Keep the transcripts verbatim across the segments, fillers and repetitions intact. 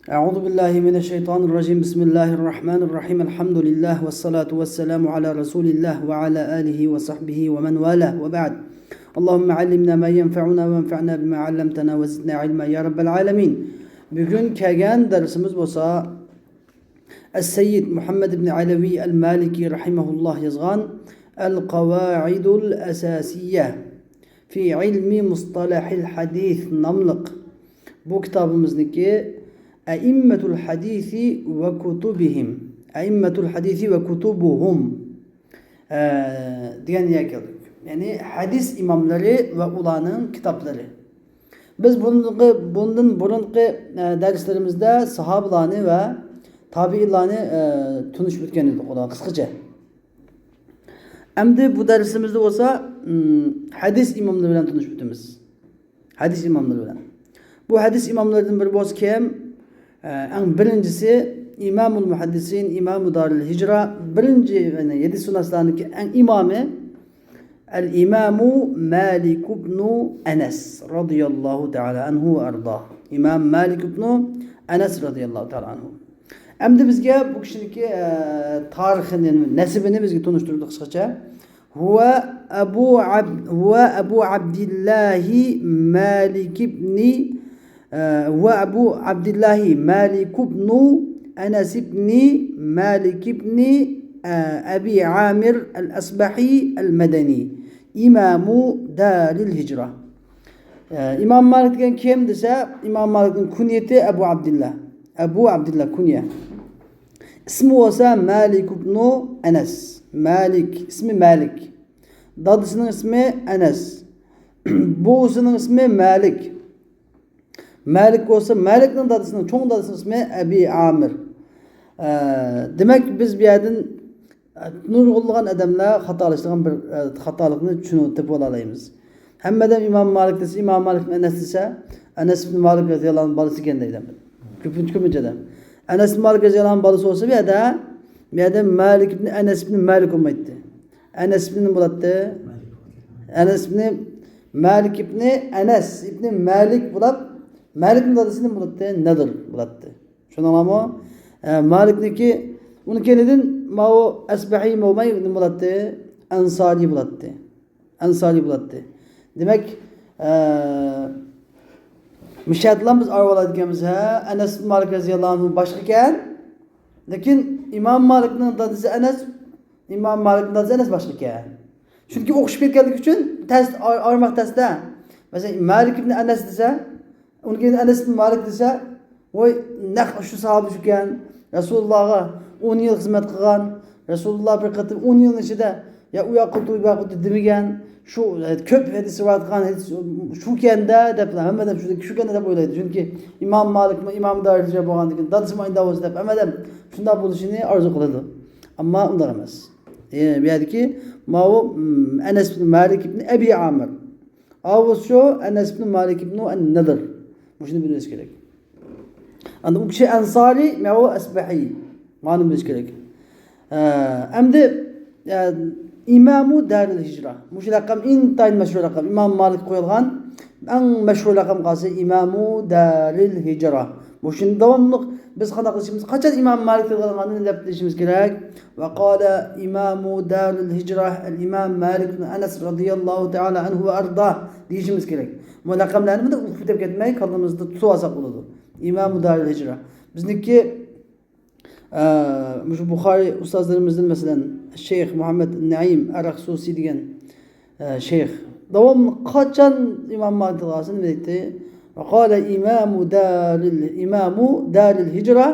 أعوذ بالله من الشيطان الرجيم. بسم الله الرحمن الرحيم. الحمد لله والصلاة والسلام على رسول الله وعلى آله وصحبه ومن والاه، وبعد. اللهم علمنا ما ينفعنا وانفعنا بما علمتنا وزدنا علما يا رب العالمين. بۈگۈن كەلگەن دەرسىمىز بولسا، ئەس-سەييىد مۇھەممەد ئىبن ئەلەۋى ئەل-مالىكى رەھىمەھۇللاھ يازغان القواعد الأساسية في علم مصطلح الحديث ناملىق بۇ كىتابىمىزنىڭكى أئمة الحديث وكتبهم، أئمة الحديث وكتبهم، ئە، دېگەن يەرگە كەلدۇق. يەنى ھەدىس ئىماملىرى ۋە ئۇلارنىڭ كىتابلىرى. بىز بۇنىڭغا، بۇندىن بۇرۇنقى، ئە، دەرسلىرىمىزدە ساھابىلارنى ۋە تابىئىنلارنى، ئە، تونۇشۇپ ئۆتكەن ئىدۇق، ئۇلار قىسقىچە. ئەمدى بۇ دەرسىمىزدە بولسا، ئىم، ھەدىس ئىماملىرى بىلەن تونۇشۇپ ئۆتىمىز. ھەدىس ئىماملىرى بىلەن. بۇ ھەدىس ئىماملىرىدىن بىرى بولسا كىم؟ ئە، ئەڭ بىرىنچىسى ئىمامۇل مۇھەددىسىن، ئىمامۇ دارىل ھىجرا، بىرىنچى، يەنى ھەدىسشۇناسلارنىڭكى ئەڭ ئىمامى، ئەل ئىمامۇ مالىك ئىبنۇ ئەنەس رەزىياللاھۇ تائالا ئەنھۇ ۋە ئەرزاھ. ئىمام مالىك ئىبنۇ ئەنەس رەزىياللاھۇ تائالا ئەنھۇ. ئەمدى بىزگە بۇ كىشىنىڭكى، ئە، تارىخىنى، نەسىبىنى بىزگە تونۇشتۇردى قىسقىچە. هو أبو عبد، هو أبو عبد الله مالك بن، ئە، هو أبو عبد الله مالك بن أنس بن مالك بن، ئە، أبي عامر الأصبحي المدني، إمام دار الهجرة. ئە، ئىمام مالىك دېگەن كىم دېسە، ئىمام مالىكنىڭ كۇنيىتى ئەبۇ ئابدىللا. ئەبۇ ئابدىللا كۇنيە. ئىسمى بولسا مالىك ئىبنۇ ئەنەس. مالىك، ئىسمى مالىك. دادىسىنىڭ ئىسمى ئەنەس. بوۋىسىنىڭ ئىسمى مالىك. مالىك بولسا، مالىكنىڭ دادىسىنىڭ، چوڭ دادىسىنىڭ ئىسمى ئەبى ئامىر. ئە، دېمەك، بىز بۇ يەردىن، ئە، نۇرغۇنلىغان ئادەملەر خاتالىشىدىغان بىر، ئە، خاتالىقنى چۈشىنىپ، تېپىپ ئالالايمىز. ھەممە ئادەم ئىمام مالىك دېسە، ئىمام مالىك ئەنەس دېسە، ئەنەس ئىبن مالىك رەزىياللاھۇ ئەنھۇ بالىسى ئىكەن دەيدۇ. كۆپىنچە، كۆپىنچە ئادەم. ئەنەس ئىبن مالىك رەزىياللاھۇ ئەنھۇ بالىسى بولسا، بۇ يەردە، بۇ يەردە مالىك ئىبن ئەنەس ئىبن مالىك بولمايتتى. ئەنەس ئىبن نېمە بولاتتى؟ ئەنەس ئىبن مالىك ئىبن ئەنەس ئىبن مالىك بولۇپ، مالىكنىڭ دادىسى نېمە بولاتتى؟ نەدىر بولاتتى. چۈشەندىڭلارمۇ؟ ئە، مالىكنىڭكى، ئۇنىڭ كەينىدىن ماۋۇ ئەسبەھىي بولماي نېمە بولاتتى؟ ئەنسارىي بولاتتى. ئەنسارىي بولاتتى. دېمەك، ئە، مۇشۇ يەردىلا بىز ئايرىۋالايدىكەنمىز، ھە، ئەنەس ئىبن مالىك رەزىياللاھۇ ئەنھۇ باشقىكەن، لېكىن ئىمام مالىكنىڭ دادىسى ئەنەس، ئىمام مالىكنىڭ دادىسى ئەنەس باشقىكەن. چۈنكى ئوخشىشىپ كەتكەنلىكى ئۈچۈن تەس، ئاي-، ئايرىماق تەستە. مەسىلەن، مالىك ئىبن ئەنەس دېسە، ئۇنىڭ كېيىن ئەنەس ئىبن مالىك دېسە، ۋاي، نەق شۇ ساھابە شۇكەن، رەسۇلۇللاغا ئون يىل خىزمەت قىلغان، رەسۇلۇللا بىر قېتىم ئون يىلنىڭ ئىچىدە، يا ئۇ ياققا ئۆتتى، بۇ ياققا ئۆتتى دېمىگەن، شۇ، ئە، كۆپ ھەدىس رىۋايەت قىلغان ھەدىس شۇكەندە دەپ، ھەممە ئادەم شۇ، شۇكەندە دەپ ئويلايدۇ. چۈنكى ئىمام مالىكمۇ ئىمام دارىل ھىجرا بولغاندىن كېيىن، دادىسىمۇ ئاينىدا بولسا دەپ، ھەممە ئادەم شۇنداق بولۇشىنى ئارزۇ قىلىدۇ. ئەمما ئۇنداق ئەمەس. ئە، بۇ يەردىكى ماۋۇ، ئىم، ئەنەس ئىبن مالىك ئىبن ئەبى ئامىر. ئاۋۇ شۇ ئەنەس ئىبن مالىك ئىبن ئەن-نەدىر. مۇشۇنى بىلىۋېلىش كېرەك. ئاندىن ئۇ كىشى ئەنسارىي، ماۋۇ ئەسبەھىي. مانىنى بىلىش كېرەك. ئە، ئەمدى، ئە، ئىمامۇ دارىل ھىجرا. مۇشۇ لەقەم ئىنتايىن مەشھۇر لەقەم. ئىمام مالىك قويۇلغان ئەڭ مەشھۇر لەقەم قالسا ئىمامۇ دارىل ھىجرا. مۇشۇنى داۋاملىق بىز قانداق قىلىشىمىز؟ قاچان ئىمام مالىك تىلغا ئالغاندىن دەپ دېيىشىمىز كېرەك. ۋە قالە ئىمامۇ دارىل ھىجرا ئەل ئىمام مالىك بىن ئەنەس رەزىياللاھۇ تائالا ئەنھۇ ۋە ئەرزاھ دېيىشىمىز كېرەك. بۇ لەقەملەرنى بۇنداق ئۇقۇپ كېتىپ كەتمەي، كاللىمىزدا تۇتۇپ ئالساق بولىدۇ. ئىمامۇ دارىل ھىجرا. بىزنىڭكى، ئە، مۇشۇ بۇخارىي ئۇستازلىرىمىزدىن، مەسىلەن، شەيخ مۇھەممەد نەئىم ئەرەخسۇسى دېگەن، ئە، شەيخ داۋاملىق قاچان ئىمام مالىك تىلغا ئالسا نېمە دەيتتى؟ ۋە قالە ئىمامۇ دارىل، ئىمامۇ دارىل ھىجرا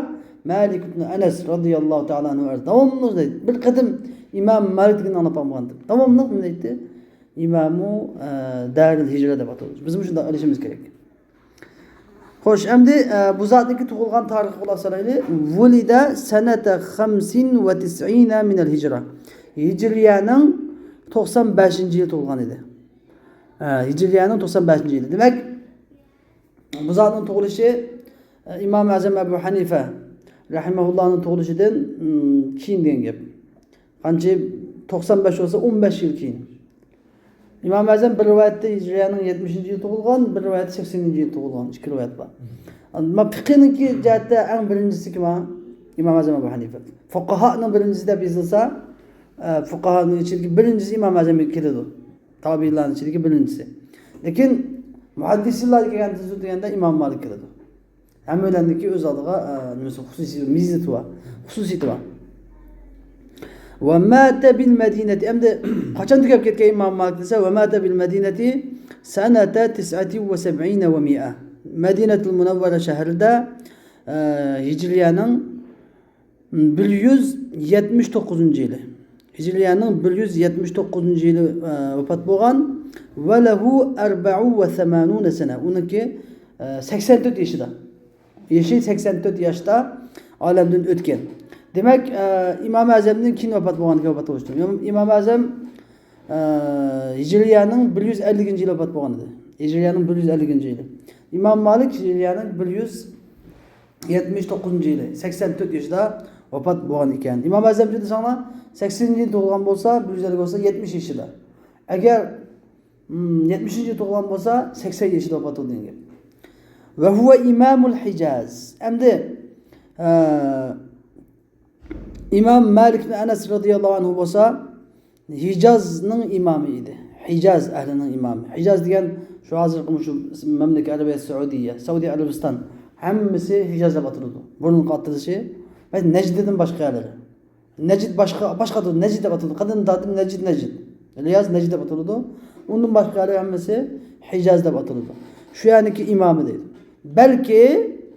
مالىك ئىبن ئەنەس رەزىياللاھۇ تائالا ئەنھۇ. داۋاملىق دەيدۇ. بىر قېتىم ئىمام مالىك دېگەننى ئاڭلاپ باقمىغانىدىم. داۋاملىق نېمە دەيتتى؟ ئىمامۇ، ئە، دارىل ھىجرا دەپ ئاتىلىدۇ. بىزمۇ شۇنداق ئېلىشىمىز كېرەك. خوش، ئەمدى، ئە، بۇ زاتنىڭكى تۇغۇلغان تارىخىغا قۇلاق سالايلى. ۋۇلىدە سەنەتە خەمسىن ۋە تىسئىنە مىنەل ھىجرا. ھىجرىيەنىڭ توقسان بەشىنچى يىلى تۇغۇلغان ئىدى. ئە، ھىجرىيەنىڭ توقسان بەشىنچى يىلى. دېمەك، بۇ زاتنىڭ تۇغۇلۇشى، ئە، ئىمام ئەزەم ئەبۇ ھەنىفە رەھىمەھۇللانىڭ تۇغۇلۇشىدىن، ئىم، كېيىن دېگەن گەپ. قانچە؟ توقسان بەش بولسا، ئون بەش يىل كېيىن. ئىمام ئەزەم بىر رىۋايەتتە ھىجرىيەنىڭ يەتمىشىنچى يىلى تۇغۇلغان، بىر رىۋايەتتە سەكسىنىنچى يىلى تۇغۇلغان، ئىككى رىۋايەت بار. ئەمما پىقىنىڭكى جەھەتتە ئەڭ بىرىنچىسى كىم؟ ئىمام ئەزەم ئەبۇ ھەنىفە. فۇقاھانىڭ بىرىنچىسى دەپ يېزىلسا، ئە، فۇقاھانىڭ ئىچىدىكى بىرىنچىسى ئىمام ئەزەمگە كىرىدۇ. تابىئىنلارنىڭ ئىچىدىكى بىرىنچىسى. لېكىن مۇھەددىسلارغا كەلگەندە، دېگەندە ئىمام مالىك كىرىدۇ. ھەممىلەرنىڭكى ئۆز ئالدىغا، ئە، نېمىسى، خۇسۇسىي مېزىيىتى بار، خۇسۇسىيىتى بار. ۋە ماتە بىل مەدىنەتى. ئەمدى قاچان تۈگەپ كەتكەن ئىمام مالىك دېسە، ۋە ماتە بىل مەدىنەتى سەنەتە تىسئەتى ۋە سەبئىنە ۋە مىئە. مەدىنەتۇل مۇنەۋۋەرە شەھىرىدە، ئە، ھىجرىيەنىڭ بىر يۈز يەتمىش توققۇزىنچى يىلى. ھىجرىيەنىڭ بىر يۈز يەتمىش توققۇزىنچى يىلى، ئە، ۋاپات بولغان. ۋە لەھۇ ئەربەئۇ ۋە سەمانۇنە سەنە. ئۇنىڭكى، ئە، سەكسەن تۆت يېشىدا. يېشى سەكسەن تۆت ياشتا ئالەمدىن ئۆتكەن. دېمەك، ئە، ئىمام ئەزەمدىن كېيىن ۋاپات بولغان، ۋاپات بولۇشتى. ئىمام، ئىمام ئەزەم، ئە، ھىجرىيەنىڭ بىر يۈز ئەللىكىنچى يىلى ۋاپات بولغان ئىدى. ھىجرىيەنىڭ بىر يۈز ئەللىكىنچى يىلى. ئىمام مالىك ھىجرىيەنىڭ بىر يۈز يەتمىش توققۇزىنچى يىلى، سەكسەن تۆت يېشىدا ۋاپات بولغان ئىكەن. ئىمام ئەزەمچى دېسەڭلار، سەكسىنىنچى يىلى تۇغۇلغان بولسا، بىر يۈز ئەللىك بولسا، يەتمىش يېشىدا. ئەگەر، م، يەتمىشىنچى يىلى تۇغۇلغان بولسا، سەكسەن يېشىدا ۋاپات بولدى دېگەن گەپ. ۋە ھۇۋە ئىمامۇل ھىجاز. ئەمدى، ئە، ئىمام مالىك ئىبن ئەنەس رەزىياللاھۇ ئەنھۇ بولسا، ھىجازنىڭ ئىمامى ئىدى. ھىجاز ئەھلىنىڭ ئىمامى. ھىجاز دېگەن شۇ ھازىرقى مۇشۇ مەملىكەت ئەرەبىيە سەئۇدىيە، سەئۇدى ئەرەبىستان، ھەممىسى ھىجاز دەپ ئاتىلىدۇ. بۇرۇنقى ئاتىلىشى، نەجدىدىن باشقا يەرلىرى. نەجد باشقا، باشقا ئاتىلىدۇ. نەجد دەپ ئاتىلىدۇ. قەدىمدىن تارتىپ نەجد، نەجد. رىياز نەجد دەپ ئاتىلىدۇ. ئۇندىن باشقا يەرلەر ھەممىسى ھىجاز دەپ ئاتىلىدۇ. شۇ يەرنىڭكى ئىمامى دەيدۇ. بەلكى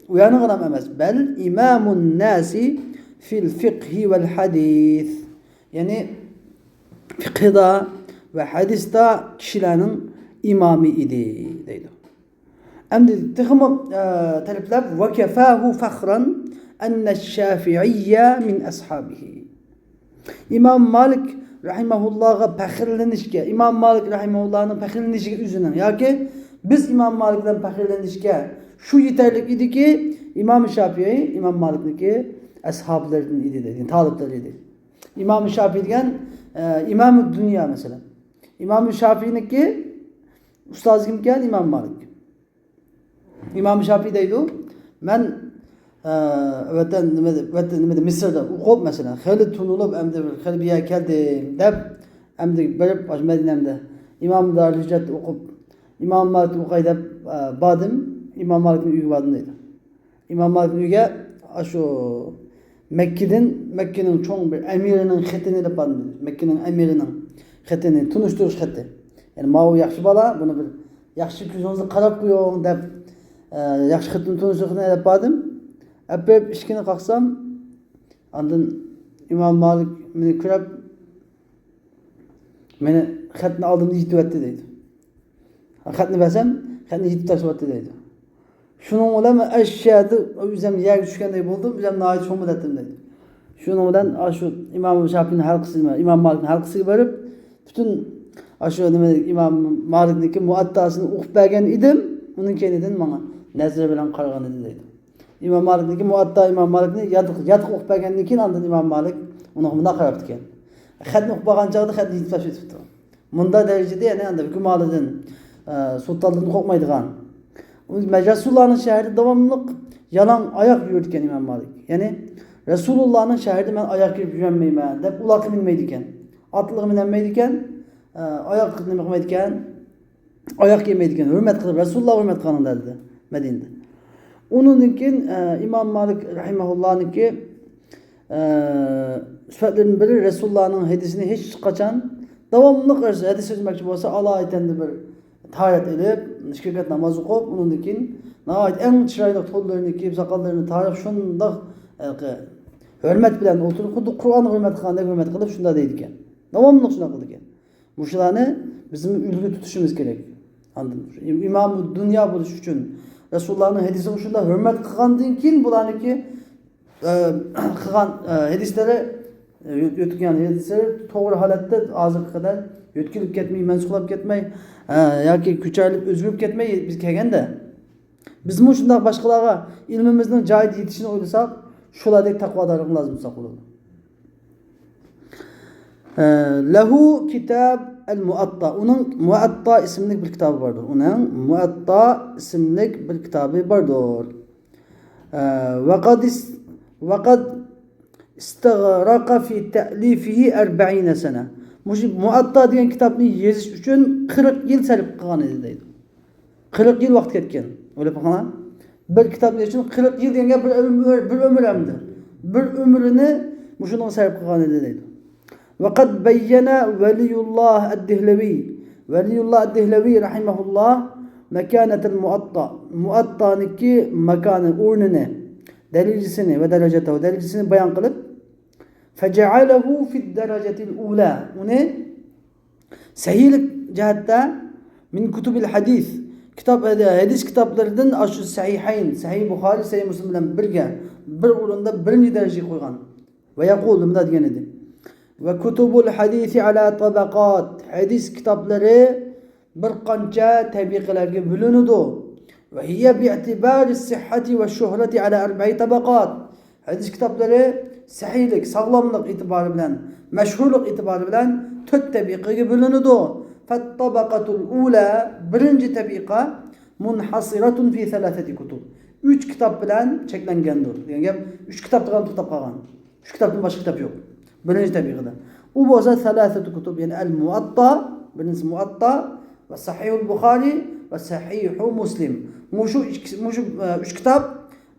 ئۇ يەرنىڭ ئىمامى ئەمەس. بەل ئىمامۇن ناسى فىل فىقھى ۋەل ھەدىس. يەنى فىقھىدا ۋە ھەدىستا كىشىلەرنىڭ ئىمامى ئىدى دەيدۇ. ئەمدى تېخىمۇ، ئە، تەرىپلەپ، ۋە كەفاھۇ فەخرەن ئەننە شافىئىيە مىن ئەسھابىھى. ئىمام مالىك رەھىمەھۇللاغا پەخىرلىنىشكە، ئىمام مالىك رەھىمەھۇللانىڭ پەخىرلىنىشىگە ئۆزىنىڭ ياكى بىز ئىمام مالىك بىلەن پەخىرلىنىشكە شۇ يېتەرلىك ئىدىكى، ئىمام شافىئىي ئىمام مالىكنىڭكى ئەسھابلىرىدىن ئىدى دەيدۇ، تالىپلىرى ئىدى. ئىمام شافىئىي دېگەن، ئە، ئىمامۇ دۇنيا مەسىلەن. ئىمام شافىئىنىڭكى ئۇستازى كىمكەن؟ ئىمام مالىك. ئىمام شافىئىي دەيدۇ، مەن، ئە، ۋەتەن، نېمىدە، ۋەتەن، نېمىدە، مىسىردا ئوقۇپ، مەسىلەن، خېلى تونۇلۇپ، ئەمدى بىر خېلى بىر يەرگە كەلدىم دەپ، ئەمدى بېرىپ، ئاشۇ مەدىنەمدە ئىمام دارىل ھىجرەتتە ئوقۇپ، ئىمام مالىكتىن ئوقۇي دەپ، ئە، باردىم، ئىمام مالىكنىڭ ئۆيىگە باردىم دەيدۇ. ئىمام مالىكنىڭ ئۆيىگە ئاشۇ مەككىدىن، مەككىنىڭ چوڭ بىر ئەمىرىنىڭ خېتىنى ئېلىپ باردىم دەيدۇ. مەككىنىڭ ئەمىرىنىڭ خېتىنى، تونۇشتۇرۇش خېتى. يەنى، ماۋۇ ياخشى بالا، بۇنى بىر ياخشى كۆزىڭىزنى قاراپ قويۇڭ دەپ، ئە، ياخشى خېتىنى، تونۇشتۇرۇش خېتىنى ئېلىپ باردىم. ئەپ بېرىپ ئىشىكىنى قاقسام، ئاندىن ئىمام مالىك مېنى كۆرۈپ، مېنى خەتنى ئالدىمدا يېتىۋەتتى دەيدۇ. خەتنى بەرسەم، خەتنى يېتىپ تاشلىۋەتتى دەيدۇ. شۇنىڭ بىلەن مەن ئەششەدە ئۆزۈم يەرگە چۈشكەندەك بولدۇم، ئۆزۈم ناھايىتى چوڭ بولۇپ كەتتىم دەيدۇ. شۇنىڭ بىلەن ئاشۇ ئىمام شافىئىنىڭ ھەلقىسىگە، ئىمام مالىكنىڭ ھەلقىسىگە بېرىپ، پۈتۈن ئاشۇ نېمە، ئىمام مالىكنىڭكى مۇئەتتاسىنى ئوقۇپ بەرگەن ئىدىم، ئۇنىڭ كەينىدىن ماڭا نەزىر بىلەن قارىغان ئىدى دەيدۇ. ئىمام مالىكنىڭكى مۇئەتتا، ئىمام مالىكنى ياتلىق، ياتلىق ئوقۇپ بەرگەندىن كېيىن، ئاندىن ئىمام مالىك ئۇنىڭغا مۇنداق قاراپتىكەن. خەتنى ئوقۇپ بولغان چاغدا خەتنى يېتىپ تاشلىۋېتىپتۇ. مۇنداق دەرىجىدە، يەنى ئاندىن ھۆكۈمالىدىن، ئە، سۇلتاندىن قورقمايدىغان. ئۇ رەسۇلۇللانىڭ شەھىرىدە داۋاملىق يالاڭ ئاياق يۈرىدىكەن ئىمام مالىك. يەنى، رەسۇلۇللانىڭ شەھىرىدە مەن ئاياق كىيىپ يۈرەلمەيمەن دەپ، ئۇلاققا مىنمەيدىكەن. ئاتلىققا مىنەلمەيدىكەن. ئە، ئاياق نېمە قىلمايدىكەن؟ ئاياق كىيمەيدىكەن، ھۆرمەت قىلىپ، رەسۇلۇللا ھۆرمەت قىلغان دەردى مەدىنىدە. ئۇنىڭدىن كېيىن، ئە، ئىمام مالىك رەھىمەھۇللانىڭكى، ئە، سۈپەتلىرىدىن بىرى، رەسۇلۇللانىڭ ھەدىسىنى ھېچقاچان، داۋاملىق ھەدىس سۆزلىمەكچى بولسا، ئالايىتەندە بىر تاھارەت ئېلىپ، ئىككى رەكەت ناماز ئوقۇپ، ئۇنىڭدىن كېيىن ناھايىتى ئەڭ چىرايلىق تونلىرىنى كىيىپ، ساقاللىرىنى تاراپ، شۇنداق، ھەققى، ھۆرمەت بىلەن ئولتۇرۇپ، خۇددى قۇرئانغا ھۆرمەت قىلغاندەك ھۆرمەت قىلىپ، شۇنداق دەيدىكەن. داۋاملىق شۇنداق قىلىدىكەن. مۇشۇلارنى بىزمۇ ئۈلگە تۇتۇشىمىز كېرەك. ئاندىن ئىمامۇ دۇنيا بولۇش ئۈچۈن، رەسۇلۇللانىڭ ھەدىسىگە شۇنداق ھۆرمەت قىلغاندىن كېيىن، بۇلارنىڭكى، ئە، قىلغان، ئە، ھەدىسلىرى، ئە، يۆتكىگەن ھەدىسلىرى توغرا ھالەتتە ھازىرغا قەدەر يۆتكىلىپ كەتمەي، مەنسۇخلاپ كەتمەي، ئە، ياكى كۆچۈرۈلۈپ، ئۆزگىرىپ كەتمەي بىز كەلگەندە، بىزمۇ شۇنداق باشقىلارغا ئىلمىمىزنىڭ جايىدا يېتىشىنى ئويلىساق، شۇلاردەك تەقۋادارلىقىمىز لازىم بولسا بولىدۇ. ئە، لەھۇ كىتاب الموطأ، ئۇنىڭ مۇئەتتا ئىسىملىك بىر كىتابى باردۇر. ئۇنىڭ مۇئەتتا ئىسىملىك بىر كىتابى باردۇر. ئە، وقد اس-، وقد استغرق في تأليفه أربعين سنة. مۇشۇ مۇئەتتا دېگەن كىتابنى يېزىش ئۈچۈن قىرىق يىل سەرپ قىلغان ئىدى دەيدۇ. قىرىق يىل ۋاقىت كەتكەن. ئويلاپ باقىڭلار. بىر كىتابنى يېزىش ئۈچۈن قىرىق يىل دېگەنگە بىر ئۆمۈر، بىر ئۆمۈر ئەمدى. بىر ئۆمرىنى مۇشۇنىڭغا سەرپ قىلغان ئىدى دەيدۇ. وقد بين ولي الله الدهلوي، ۋەلىيۇللا ئەددىھلەۋى رەھىمەھۇللا مەكانەتەل مۇئەتتا، مۇئەتتانىڭكى ماكانى، ئورنىنى، دەرىجىسىنى ۋە دەرىجەتەھۇ، دەرىجىسىنى بايان قىلىپ، فەجەئەلەھۇ فىد دەرەجەتىل ئۇلە، ئۇنى سەھىھلىك جەھەتتە، مىن كۇتۇبىل ھەدىس، كىتاب، ھەدىس كىتابلىرىدىن ئاشۇ سەھىھەين، سەھىھ بۇخارى، سەھىھ مۇسلىم بىلەن بىرگە، بىر ئورۇندا بىرىنچى دەرىجىگە قويغان. ۋە يەقۇلۇ، مۇنداق دېگەن ئىدى. ۋە كۇتۇبۇل ھەدىسى ئەلا تەبەقات. ھەدىس كىتابلىرى بىر قانچە تەبىقىلەرگە بۆلۈنىدۇ. ۋە ھىيە بىئتىبارى سىھھەتى ۋە شۇھرەتى ئەلا ئەربەئى تەبەقات. ھەدىس كىتابلىرى سەھىھلىك، ساغلاملىق ئېتىبارى بىلەن، مەشھۇرلۇق ئېتىبارى بىلەن تۆت تەبىقىگە بۆلۈنىدۇ. فەتتەبەقەتۇل ئۇلە، بىرىنچى تەبىقە، مۇنھەسىرەتۇن فى سەلاسەتى كۇتۇب. ئۈچ كىتاب بىلەن چەكلەنگەندۇر دېگەن گەپ. ئۈچ كىتابتا توختاپ قالغان. ئۈچ كىتابتىن باشقا كىتاب يوق. بىرىنچى تەبىقىدە. ئۇ بولسا سەلاسەتۇ كۇتۇب، يەنى ئەل مۇئەتتا، بىرىنچىسى مۇئەتتا ۋە سەھىھۇل بۇخارى ۋە سەھىھۇ مۇسلىم. مۇشۇ ئىككى، مۇشۇ، ئە، ئۈچ كىتاب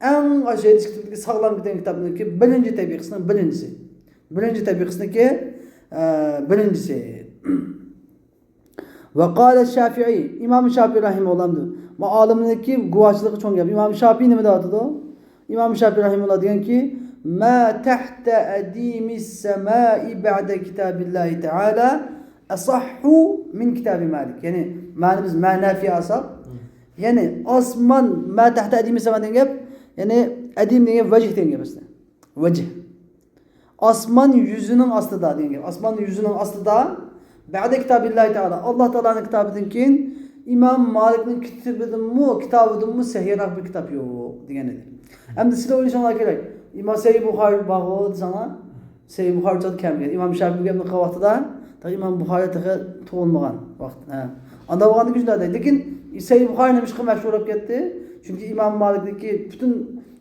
ئەڭ ئاشۇ ھەدىس كىتابىدىكى ساغلام كىتابنىڭكى بىرىنچى تەبىقىسىنىڭ بىرىنچىسى. بىرىنچى تەبىقىسىنىڭكى، ئە، بىرىنچىسى. ۋە قالە شافىئىي، ئىمام شافىئىي رەھىمەھۇللا، بۇ ئالىمنىڭكى گۇۋاھچىلىقى چوڭ گەپ. ئىمام شافىئىي نېمە دەۋاتىدۇ؟ ئىمام شافىئىي رەھىمەھۇللا دېگەنكى، ما تەھتە ئەدىمىس سەمائى بەئدە كىتابىللاھى تەئالا ئەسەھھۇ مىن كىتابى مالىك. يەنى مەنىمىز ما نافىيە ئالساق، يەنى ئاسمان، ما تەھتە ئەدىمىس سەما دېگەن گەپ، يەنى ئەدىم دېگەن گەپ ۋەجھ دېگەن گەپ ئەسلى. ۋەجھ. ئاسمان يۈزىنىڭ ئاستىدا دېگەن گەپ. ئاسمان يۈزىنىڭ ئاستىدا، بەئدە كىتابىللاھى تەئالا، ئاللا تائالانىڭ كىتابىدىن كېيىن ئىمام مالىكنىڭ كىتابىدىنمۇ، كىتابىدىنمۇ سەھىھراق بىر كىتاب يوق دېگەن ئىدى. ئەمدى سىلەر ئويلىشىڭلار كېرەك. ئىمام سەھىھ بۇخارى بارغۇ دېسەڭلار، سەھىھ بۇخارى چاغدا كەلمىگەن. ئىمام شافىئى گەپنى قىلغان ۋاقتىدا، تېخى ئىمام بۇخارى تېخى تۇغۇلمىغان ۋاقىت. ھە. ئاندا بولغاندىكىن شۇنداق دەيدۇ. لېكىن سەھىھ بۇخارى نېمىشقا مەشھۇر بولۇپ كەتتى؟ چۈنكى ئىمام مالىكنىڭكى پۈتۈن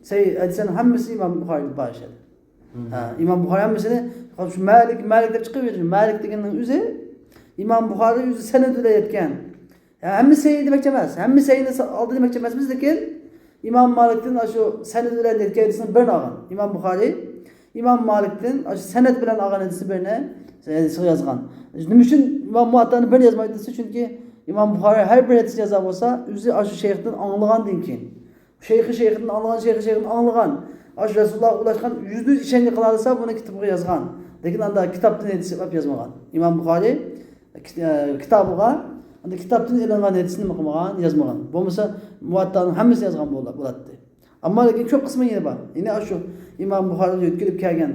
سەھىھ ھەدىسلەرنىڭ ھەممىسى ئىمام بۇخارىدا بار ئىدى. ھە، ئىمام بۇخارى ھەممىسىنى، شۇ مالىك، مالىك دەپ چىقىۋېرىدۇ. مالىك دېگەننىڭ ئۆزى ئىمام بۇخارى ئۆزى سەنەد بىلەن ئېيتكەن. ھە، ھەممە سەھىھ دېمەكچى ئەمەس. ھەممە سەھىھنى ئالدى دېمەكچى ئەمەسمىز، لېكىن ئىمام مالىكتىن ئاشۇ سەنەد بىلەن ئېيتكەن ھەدىسنىڭ بىرىنى ئالغان. ئىمام بۇخارى ئىمام مالىكتىن ئاشۇ سەنەد بىلەن ئالغان ھەدىسنىڭ بىرىنى ھەدىسىگە يازغان. نېمە ئۈچۈن ئىمام مۇئەتتانىڭ بىرىنى يازمايدۇ دېسە، چۈنكى ئىمام بۇخارى ھەر بىر ھەدىسنى يازغان بولسا، ئۆزى ئاشۇ شەيخىدىن ئاڭلىغاندىن كېيىن، شەيخى شەيخىدىن ئاڭلىغان، شەيخى شەيخىدىن ئاڭلىغان، ئاشۇ رەسۇلۇللاھقا ئۇلاشقان يۈزدە يۈز ئىشەنچ قىلالىسا، بۇنى كىتابىغا يازغان. لېكىن ئاندا كىتابتىن ھەدىس ئېلىپ يازمىغان. ئىمام بۇخارى كىت-، ئە، كىتابىغا ئاندا كىتابتىن ئېلىنغان ھەدىسنى نېمە قىلمىغان، يازمىغان. بولمىسا مۇئەتتانىڭ ھەممىسىنى يازغان بولا-، بولاتتى. ئەمما لېكىن كۆپ قىسمى يەنە بار. يەنى ئاشۇ ئىمام بۇخارىغا يۆتكىلىپ كەلگەن،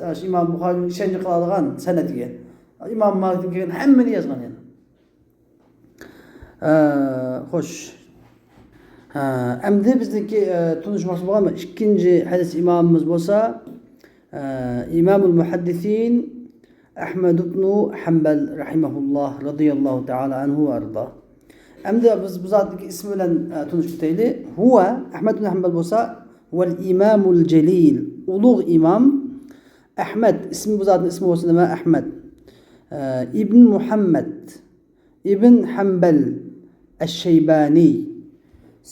ئاشۇ ئىمام بۇخارىنىڭ ئىشەنچ قىلالىغان سەنەدىگە، ئىمام مالىكتىن كەلگەن ھەممىنى يازغان يەنە. ئە، خوش. ئە، ئەمدى بىزنىڭكى، ئە، تونۇشماقچى بولغان ئىككىنچى ھەدىس ئىمامىمىز بولسا، ئە، ئىمامۇل مۇھەددىسىن ئەھمەد ئىبنۇ ھەمبەل رەھىمەھۇللاھ رەزىيەللاھۇ تەئالا ئەنھۇ ۋە ئەرزا. ئەمدى بىز بۇ زاتنىڭكى ئىسمى بىلەن، ئە، تونۇشۇپ ئۆتەيلى. ھۇۋە، ئەھمەد ئىبنۇ ھەمبەل بولسا، ھۇۋەل ئىمامۇل جەلىل، ئۇلۇغ ئىمام ئەھمەد، ئىسمى، بۇ زاتنىڭ ئىسمى بولسا نېمە؟ ئەھمەد. ئە، ئىبن مۇھەممەد. ئىبن ھەمبەل ئەششەيبانى،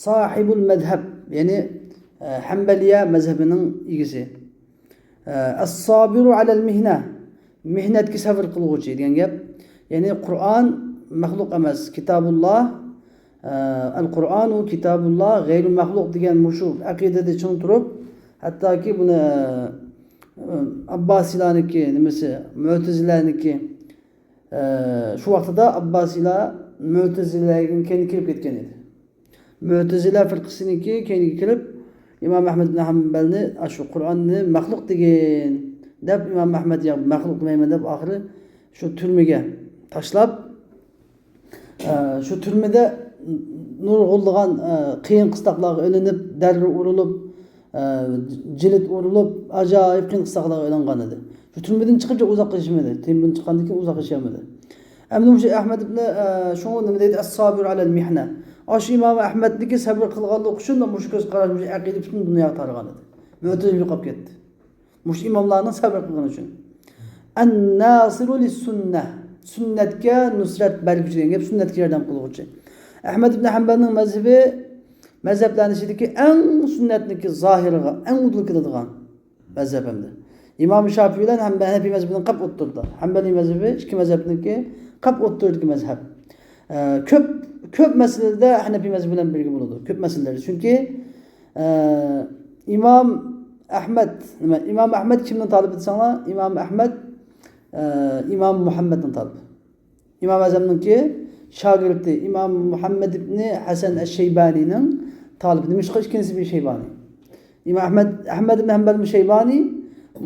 ساھىبۇل مەزھەب، يەنى، ئە، ھەمبەلىيە مەزھەبىنىڭ ئىگىسى. ئە، ئەسسابىرۇ ئەلەل مىھنە، مېھنەتكە سەۋر قىلغۇچى دېگەن گەپ. يەنى قۇرئان مەخلۇق ئەمەس، كىتابۇللا، ئە، ئەل قۇرئانۇ كىتابۇللا غەيرۇ مەخلۇق دېگەن مۇشۇ ئەقىدىدە چىڭ تۇرۇپ، ھەتتاكى بۇنى، ئە، ئابباسىيلارنىڭكى نېمىسى، مۆتىزىلەنىڭكى، ئە، شۇ ۋاقتىدا ئابباسىيلار مۆتىزىلەگە كەينىگە كىرىپ كەتكەن ئىدى. مۆتىزىلە فىرقىسىنىڭكى كەينىگە كىرىپ، ئىمام ئەھمەد ئىبن ھەمبەلنى ئاشۇ قۇرئاننى مەخلۇق دېگىن دەپ، ئىمام ئەھمەد ياق، مەخلۇق دېمەيمەن دەپ، ئاخىرى شۇ تۈرمىگە تاشلاپ، ئە، شۇ تۈرمىدە نۇرغۇنلىغان، ئە، قىيىن قىستاقلارغا ئېلىنىپ، دەررە ئۇرۇلۇپ، ئە، جىلىت ئۇرۇلۇپ، ئاجايىپ قىيىن قىستاقلارغا ئېلىنغان ئىدى. شۇ تۈرمىدىن چىقىپ ئۇزاققا ياشىمىدى. تۈرمىدىن چىققاندىن كېيىن ئۇزاققا ياشىيالمىدى. ئەمدى مۇشۇ ئەھمەد ئىبنى، ئە، شۇڭا نېمە دەيدۇ؟ ئەس-سابىرۇ ئەلەل مىھنە. ئاشۇ ئىمام ئەھمەدنىكى سەبر قىلغانلىقى ئۈچۈن مۇشۇ كۆز قاراش، مۇشۇ ئەقىدە پۈتۈن دۇنياغا تارىغان ئىدى. ۋە ئۆتۈپ يوقاپ كەتتى. مۇشۇ ئىماملارنىڭ سەبر قىلغىنى ئۈچۈن. ئەن-ناسىرۇ لىسسۇننە. سۈننەتكە نۇسرەت بەرگۈچى دېگەن گەپ، سۈننەتكە ياردەم قىلغۇچى. ئەھمەد ئىبنى ھەمبەلنىڭ مەزھىپى، مەزھەپلەرنىڭ ئىچىدىكى ئەڭ سۈننەتنىڭكى زاھىرىغا، ئەڭ ئۇدۇل كېلىدىغان مەزھەپ ئەمدى. ئىمام شافىي بىلەن ھەم-، ھەنەفىي مەزھىپىنىڭ قەپ ئوتتۇرىدا. ھەمبەلىي مەزھىپى ئىككى مەزھەپنىڭكى قەپ ئوتتۇرىدىكى مەزھەپ. ئە، كۆپ، كۆپ مەسىلىدە ھەنەپىي مەزھىپى بىلەن بىرگە بولىدۇ. كۆپ مەسىلىلەردە. چۈنكى، ئە، ئىمام ئەھمەد، نېمە، ئىمام ئەھمەد كىمنىڭ تالىپى دېسەڭلار، ئىمام ئەھمەد، ئە، ئىمام مۇھەممەدنىڭ تالىپى. ئىمام ئەزەمنىڭكى شاگىرتى، ئىمام مۇھەممەد ئىبنى ھەسەن ئەش-شەيبانىنىڭ تالىپى. نېمىشقا ئىككىنچىسى بىر شەيبانى؟ ئىمام ئەھمەد، ئەھمەد ئىبن ھەمبەلمۇ شەيبانى،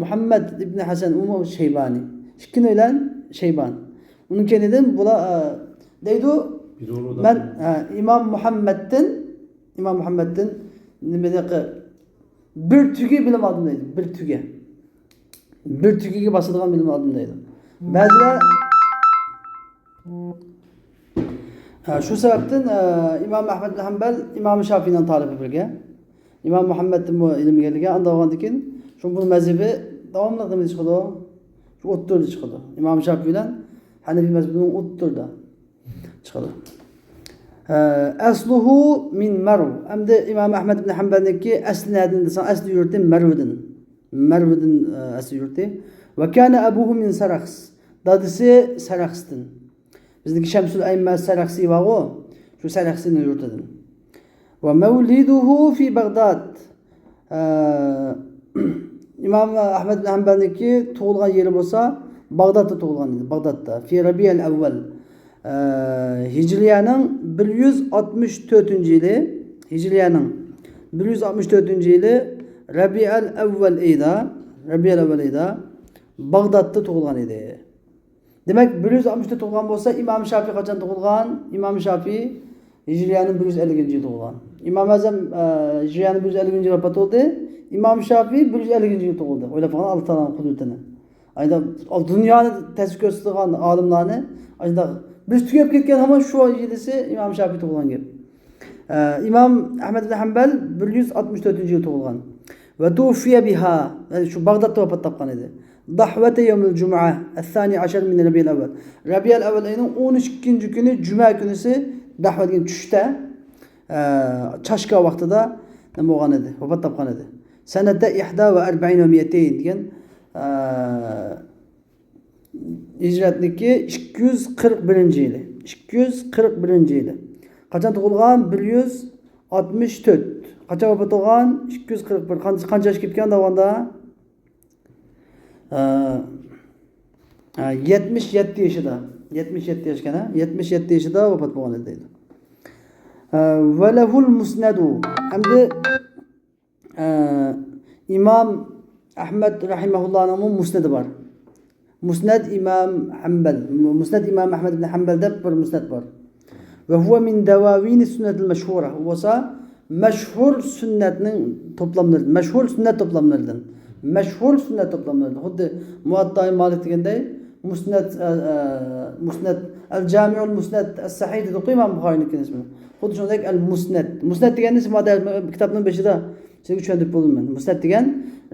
مۇھەممەد ئىبن ھەسەن ئۇمۇ شەيبانى. ئىككىنى بىلەن شەيبان. ئۇنىڭ كەينىدىن بۇلار، ئە، دەيدۇ، مەن، ئە، ئىمام مۇھەممەدتىن، ئىمام مۇھەممەدتىن نېمە دەيدۇ، بىر تۈگە بىلىم ئالدىم دەيدۇ، بىر تۈگە. بىر تۈگىگە باسىدىغان بىلىم ئالدىم دەيدۇ. بەزىلەر، ھە، شۇ سەۋەبتىن، ئە، ئىمام ئەھمەد بىن ھەمبەل ئىمام شافىينىڭ تالىپى بىرگە. ئىمام مۇھەممەدتىن بۇ ئىلىم ئىگىلىگەن، ئاندىن بولغاندىن كېيىن، شۇ بۇ مەزھىپى داۋاملىق نېمىدە چىقىدۇ؟ شۇ ئوتتۇرىدا چىقىدۇ. ئىمام شافىي بىلەن ھەنەفىي مەزھىپىنىڭ ئوتتۇرىدا چىقىدۇ. ئە، ئەسلۇھۇ مىن مەرۋ. ئەمدى ئىمام ئەھمەد ئىبن ھەمبەلنىڭكى ئەسلى نەدىن دېسەڭ، ئەسلى يۇرتى مەرۋدىن. مەرۋدىن، ئە، ئەسلى يۇرتى. ۋە كانە ئەبۇھۇ مىن سەرەخس. دادىسى سەرەخستىن. بىزنىڭكى شەمسۇل ئەئىممە سەرەخسى بارغۇ، شۇ سەرەخسىنىڭ يۇرتىدىن. ۋە مەۋلىدۇھۇ فى بەغداد. ئە، ئىمام ئەھمەد بىن ھەمبەلنىڭكى تۇغۇلغان يېرى بولسا باغدادتا تۇغۇلغان ئىدى، باغدادتا. فى رەبىئەل ئەۋۋەل. ئە، ھىجرىيەنىڭ بىر يۈز ئاتمىش تۆتىنچى يىلى، ھىجرىيەنىڭ بىر يۈز ئاتمىش تۆتىنچى يىلى رەبىئەل ئەۋۋەل ئېيىدا، رەبىئەل ئەۋۋەل ئېيىدا باغدادتا تۇغۇلغان ئىدى. دېمەك، بىر يۈز ئاتمىشتا تۇغۇلغان بولسا، ئىمام شافىي قاچان تۇغۇلغان؟ ئىمام شافىي ھىجرىيەنىڭ بىر يۈز ئەللىكىنچى يىلى تۇغۇلغان. ئىمام ئەزەم، ئە، ھىجرىيەنىڭ بىر يۈز ئەللىكىنچى يىلى ۋاپات بولدى. ئىمام شافىي بىر يۈز ئەللىكىنچى يىلى تۇغۇلدى. ئويلاپ باققىلى، ئاللا تائالانىڭ قۇدرىتىنى. ئايدا دۇنيانى تەسۋىر كۆرسىتىدىغان ئالىملارنى، ئايدا بىز تۈگەپ كەتكەن ھامان شۇ يىلىسى ئىمام شافىي تۇغۇلغان گەپ. ئە، ئىمام ئەھمەد بىن ھەمبەل بىر يۈز ئاتمىش تۆتىنچى يىلى تۇغۇلغان. ۋە توفىيە بىھا، يەنى شۇ باغدادتا ۋاپات تاپقان ئىدى. دەھۋەتە يەۋمىل جۇمۇئە، ئەسسانى ئەشەر مىن رەبىئەل ئەۋۋەل. رەبىئەل ئەۋۋەل ئېيىنىڭ ئون ئىككىنچى كۈنى، جۈمە كۈنىسى، دەھۋە دېگەن چۈشتە، ئە، چاشكا ۋاقتىدا نېمە بولغان ئىدى؟ ۋاپات تاپقان ئىدى. سەنەتە ئىھدا ۋە ئەربەئىن ۋە مىئەتەين دېگەن، ئە، ھىجرەتنىكى ئىككى يۈز قىرىق بىرىنچى يىلى. ئىككى يۈز قىرىق بىرىنچى يىلى. قاچان تۇغۇلغان؟ بىر يۈز ئاتمىش تۆت. قاچان ۋاپات بولغان؟ ئىككى يۈز قىرىق بىر. قان-، قانچە ياش كەپكەن دەۋاندا؟ ئە، ئە، يەتمىش يەتتە يېشىدا. يەتمىش يەتتە ياشكەن، ھە؟ يەتمىش يەتتە يېشىدا ۋاپات بولغان ئىدى دەيدۇ. ئە، ۋە لەھۇل مۇسنەدۇ. ئەمدى ئە، ئىمام ئەھمەد رەھىمەھۇللانىڭمۇ مۇسنەدى بار. مۇسنەد ئىمام ھەمبەل، مۇسنەد ئىمام ئەھمەد ئىبن ھەمبەل دەپ بىر مۇسنەد بار. ۋە ھۇۋە مىن دەۋاۋىنى سۈننەتىل مەشھۇرە. ئۇ بولسا مەشھۇر سۈننەتنىڭ توپلاملىرىدىن، مەشھۇر سۈننەت توپلاملىرىدىن. مەشھۇر سۈننەت توپلاملىرىدىن. خۇددى مۇۋەتتائى مالىك دېگەندەك، مۇسنەد، ئە، ئە، مۇسنەد، ئەل جامىئۇل مۇسنەد ئەس سەھىھ دېدۇققۇ ئىمام بۇخارىنىڭكى ئىسمى. خۇددى شۇنداق ئەل مۇسنەد. مۇسنەد دېگەن نېمە؟ مانا كىتابنىڭ بېشىدا سىزگە چۈشەندۈرۈپ بولدۇم مەن. مۇسنەد دېگەن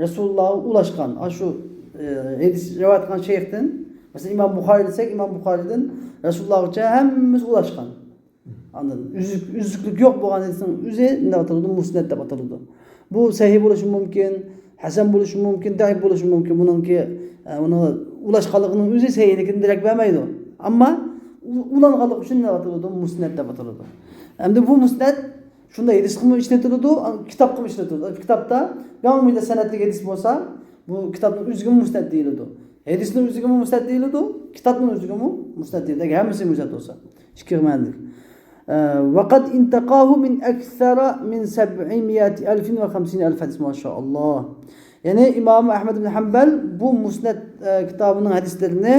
رەسۇلۇللاھقا ئۇلاشقان، ئاشۇ، ئە، ھەدىس رىۋايەت قىلغان شەيختىن، مەسىلەن، ئىمام بۇخارى دېسەك، ئىمام بۇخارىدىن رەسۇلۇللاھقىچە ھەممىسى ئۇلاشقان. ئاندىن ئۈزۈك، ئۈزۈكلۈك يوق بولغان ھەدىسنىڭ ئۆزى نېمە ئاتىلىدۇ؟ مۇسنەد دەپ ئاتىلىدۇ. بۇ سەھىھ بولۇشى مۇمكىن، ھەسەن بولۇشى مۇمكىن، زەئىپ بولۇشى مۇمكىن. بۇنىڭكى، ئە، ئۇنىڭ ئۇلاشقانلىقىنىڭ ئۆزى سەھىھلىكىدىن دېرەك بەرمەيدۇ. ئەمما ئۇ-، ئۇلانغانلىقى ئۈچۈن نېمە ئاتىلىدۇ؟ مۇسنەد دەپ ئاتىلىدۇ. ئەمدى بۇ مۇسنەد شۇنداق ھەدىسقىمۇ ئىشلىتىلىدۇ، كىتابقىمۇ ئىشلىتىلىدۇ. كىتابتا داۋامىدا سەنەدلىك ھەدىس بولسا، بۇ كىتابنىڭ ئۆزىگىمۇ مۇسنەد دېيىلىدۇ. ھەدىسنىڭ ئۆزىگىمۇ مۇسنەد دېيىلىدۇ، كىتابنىڭ ئۆزىگىمۇ مۇسنەد دېيىلىدۇ. ئەگەر ھەممىسى مۇسنەد بولسا. ئىككى مەنىلىك. ئە، ۋەقەد ئىنتەقاھۇ مىن ئەكسەرە مىن سەبئىمىئەتى ئەلفىن ۋە خەمسىنە ئەلف ھەدىس، ماشائاللا. يەنى ئىمام ئەھمەد ئىبن ھەمبەل بۇ مۇسنەد، ئە، كىتابىنىڭ ھەدىسلىرىنى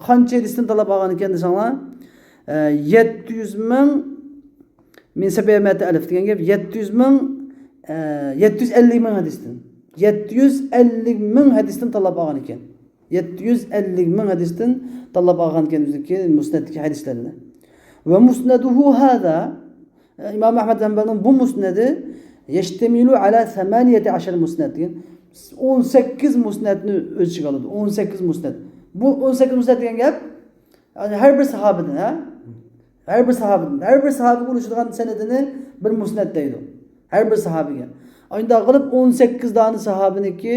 قانچە ھەدىستىن تاللاپ ئالغان ئىكەن دېسەڭلار، ئە، يەتتە يۈز مىڭ، مىن سەبئىمىئەتى ئەلف دېگەن گەپ، يەتتە يۈز مىڭ، ئە، يەتتە يۈز ئەللىك مىڭ ھەدىستىن. يەتتە يۈز ئەللىك مىڭ ھەدىستىن تاللاپ ئالغان ئىكەن. يەتتە يۈز ئەللىك مىڭ ھەدىستىن تاللاپ ئالغان ئىكەن ئۆزىنىڭكى مۇسنەدتىكى ھەدىسلەرنى. ۋە مۇسنەدۇھۇ ھازا، ئىمام ئەھمەد ھەمبەلنىڭ بۇ مۇسنەدى، يەشتەمىلۇ ئەلا سەمانىيەتى ئەشەر مۇسنەد دېگەن، ئون سەككىز مۇسنەدنى ئۆز ئىچىگە ئالىدۇ. ئون سەككىز مۇسنەد. بۇ ئون سەككىز مۇسنەد دېگەن گەپ، يەنى ھەر بىر ساھابىدىن، ھە؟ ھەر بىر ساھابىدىن، ھەر بىر ساھابىگە ئۇلىشىدىغان سەنىدىنى بىر مۇسنەد دەيدۇ. ھەر بىر ساھابىگە. ئانداق قىلىپ ئون سەككىز دانە ساھابىنىڭكى،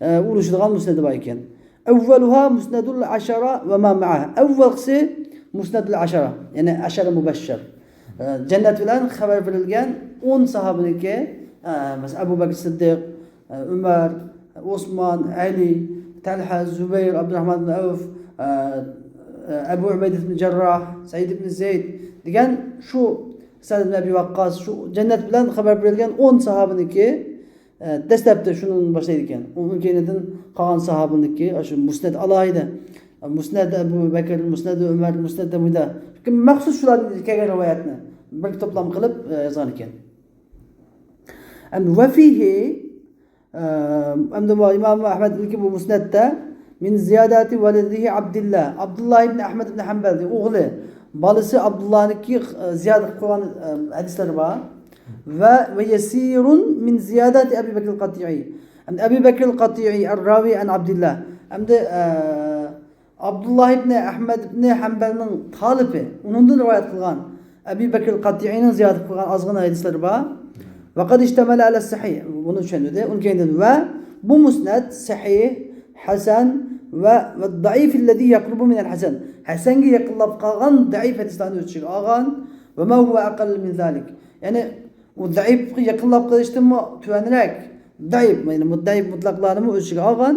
ئە، ئۇلىشىدىغان مۇسنەدى بار ئىكەن. ئەۋۋەلۇھا مۇسنەدۇل ئەشەرە ۋە ما مەئەھ. ئەۋۋەلقىسى مۇسنەدۇل ئەشەرە، يەنى ئەشەرە مۇبەششەر. ئە، جەننەت بىلەن خەۋەر بېرىلگەن ئون ساھابىنىڭكى، ئە، مەسىلەن، ئەبۇ بەكىر سىددىق، ئە، ئۆمەر، ئوسمان، ئەلى، تەلھە، زۇبەير، ئابدۇراھمان ئىبن ئەۋف، ئە، ئە، ئەبۇ ئۇبەيدە ئىبن جەرراھ، سەئىد ئىبن زەيد دېگەن شۇ سەئد ئىبن ئەبى ۋەققاس، شۇ جەننەت بىلەن خەۋەر بېرىلگەن ئون ساھابىنىڭكى، ئە، دەسلەپتە شۇنىڭدىن باشلايدىكەن. ئۇنىڭ كەينىدىن قالغان ساھابىنىڭكى، ئاشۇ مۇسنەد ئالاھىدە. مۇسنەد ئەبۇ بەكر، مۇسنەد ئۆمەر، مۇسنەد ئەبۇ ھۇرەيرە. مەخسۇس شۇلاردىن كەلگەن رىۋايەتنى بىر توپلام قىلىپ، ئە، يازغان ئىكەن. ئەمدى ۋەفىھى، ئە، ئەمدى بۇ ئىمام ئەھمەدنىڭكى بۇ مۇسنەدتە، مىن زىياداتى ۋەلىدىھى ئابدىللا، ئابدۇللا ئىبن ئەھمەد ئىبن ھەمبەلنىڭ ئوغلى، بالىسى ئابدۇللانىڭكى، ئە، زىيادە قىلىپ قويغان، ئە، ھەدىسلىرى بار. ۋە، ۋە يەسىرۇن مىن زىياداتى ئەبى بەكر قاتىئى. ئەمدى ئەبى بەكر قاتىئى ئەر-راۋى ئەن ئابدىللا. ئەمدى، ئە، ئابدۇللا ئىبنى ئەھمەد ئىبنى ھەمبەلنىڭ تالىپى، ئۇنىڭدىن رىۋايەت قىلغان ئەبى بەكر قاتىئىنىڭ زىيادە قىلغان ئازغىنا ھەدىسلىرى بار. ۋەقەد ئىشتەمەلە ئەلە سەھىھ. بۇنى چۈشەندۈردى. ئۇنىڭ كەينىدىن ۋە بۇ مۇسنەد سەھىھ، ھەسەن ۋە، ۋە دەئىفىللەزى يەقرۇبۇ مىنەل ھەسەن. ھەسەنگە يېقىنلاپ قالغان دەئىف ھەدىسلەرنى ئۆز ئىچىگە ئالغان. ۋە ما ھۇۋە ئەقەللۇ مىن زالىك. يەنى ئۇ زەئىپقا يېقىنلاپ قېلىشتىنمۇ تۆۋەنرەك، زەئىپ، يەنى مۇتزەئىپ مۇتلەقلارنىمۇ ئۆز ئىچىگە ئالغان.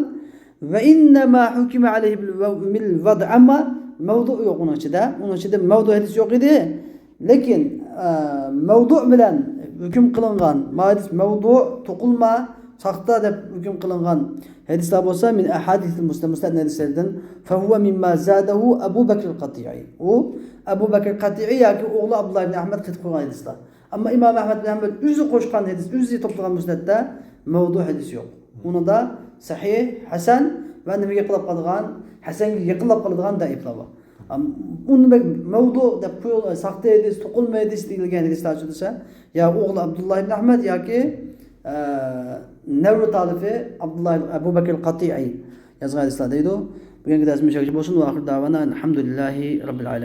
ۋە ئىننەما ھۇكىمە ئەلەيھى بىل ۋەد-، بىل ۋەد، ئەمما مەۋدۇ يوق ئۇنىڭ ئىچىدە. ئۇنىڭ ئىچىدە مەۋدۇ ھەدىس يوق ئىدى. لېكىن، ئە، مەۋدۇ بىلەن ھۆكۈم قىلىنغان، ما ھەدىس مەۋدۇ، توقۇلما، ساختا دەپ ھۆكۈم قىلىنغان ھەدىسلەر بولسا، مىن ئەھادىسىل مۇسنەد، مۇسنەد ھەدىسلەردىن، فەھۇۋە مىمما زادەھۇ ئەبۇ بەكر قاتىئى. ئۇ ئەبۇ بەكر قاتىئى ياكى ئوغلى ئابدۇللا ئىبن ئەھمەد قېتىپ قويغان ھەدىسلەر. ئەمما ئىمام ئەھمەد بىن ھەمبەل ئۆزى قوشقان ھەدىس، ئۆزى توپلىغان مۇسنەدتە مەۋدۇ ھەدىس يوق. ئۇنىڭدا سەھىھ، ھەسەن ۋە نېمىگە يېقىنلاپ قالىدىغان، ھەسەنگە يېقىنلاپ قالىدىغان دەئىفلەر بار. ئەم، ئۇنى بەك مەۋدۇ دەپ قويۇلغان، ساختا ھەدىس، توقۇلما ھەدىس دېيىلگەن ھەدىسلەر ئىچىدە دېسە، يا ئوغلى ئابدۇللا ئىبن ئەھمەد ياكى، ئە، نەۋرە تالىپى ئابدۇللا ئەبۇ بەكر قاتىئى يازغان ھەدىسلەر دەيدۇ. بۈگۈنكى دەرسىمىز شۇ يەرگىچە بولسۇن. ۋە ئاخىر داۋانا ئەلھەمدۇلىللاھى رەببىل ئالەمىن.